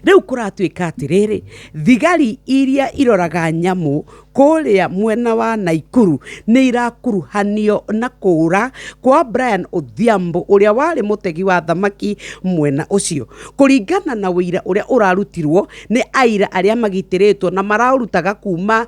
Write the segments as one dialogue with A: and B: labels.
A: Rĩu kũratuĩka atĩrĩrĩ, thigari iria iroraga nyamũ kũrĩa mwena wa Naikuru nĩ irakuruhanio na kũũra kwa Brian Odhiambo ũrĩa warĩ mũtegi wa thamaki mwena ũcio. Kũringana na ũira ũrĩa ũrarutirwo nĩ aira arĩa magitĩrĩtwo na maraũrutaga kuma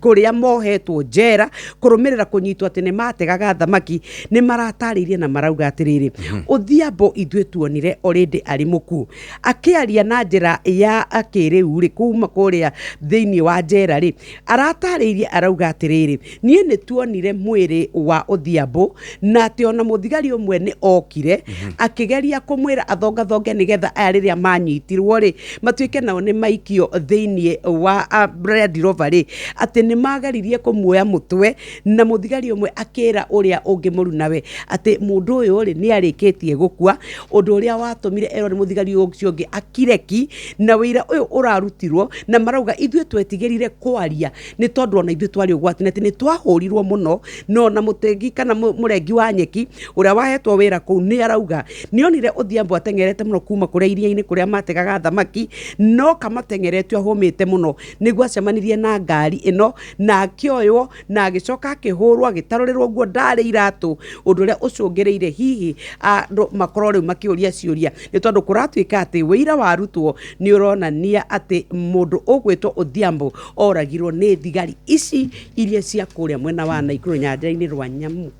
A: kũrĩa mohetwo njera kũrũmĩrĩra kũnyitwo atĩ nĩ mategaga thamaki, nĩ maratarĩirie na marauga atĩrĩrĩ, Odhiambo ithuĩ tuonire already arĩ mũkuũ. Akĩaria na njĩra ya kĩrĩu rĩ, kuma kũrĩa thĩinĩ wa njera rĩ, aratarĩirie arauga atĩrĩrĩ, niĩ nĩ tuonire mwĩrĩ wa Odhiambo na atĩ ona mũthigari ũmwe nĩ okire akĩgeria kũmwĩra athongathonge nĩgetha aya rĩrĩa manyitirwo rĩ matuĩke nao nĩ maikio thĩinĩ wa Land Rover rĩ, atĩ nĩ mageririe kũmuoya mũtwe na mũthigari ũmwe akĩra ũrĩa ũngĩ mũrunawe atĩ mũndũ ũyũ rĩ nĩ arĩkĩtie gũkua, ũndũ ũrĩa watũmire erwo nĩ mũthigari ũcio ũngĩ akire ki, na wĩira ũyũ ũrarutirwo na marauga ithuĩ twetigĩrire kwaria nĩ tondũ ona ithuĩ twarĩ ũgwati-inĩ, atĩ nĩ twahũrirwo mũno na ona mũtegi kana mũrengi wa nyeki ũrĩa wahetwo wĩra kũu nĩ arauga nĩ onire Odhiambo ateng'erete mũno kuma kũrĩa iria-inĩ kũrĩa mategaga thamaki no kamateng'eretio ahũmĩte mũno nĩguo acemanirie na ngari ĩno na akĩoywo na agĩcoka akĩhũrwo agĩtarũrĩrwo nguo ndarĩ iratũ, ũndũ ũrĩa ũcũngĩrĩire hihi andũ makorwo rĩu makĩũria ciũria nĩ tondũ kũratuĩka atĩ ũira warutwo nĩ ũronania atĩ mũndũ ũgwĩtwo Odhiambo oragirwo nĩ thigari ici iria cia kũrĩa mwena wa Naikuru nyanja-inĩ rwa Nyamu.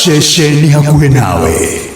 B: Ceceni hakuhĩ nawe.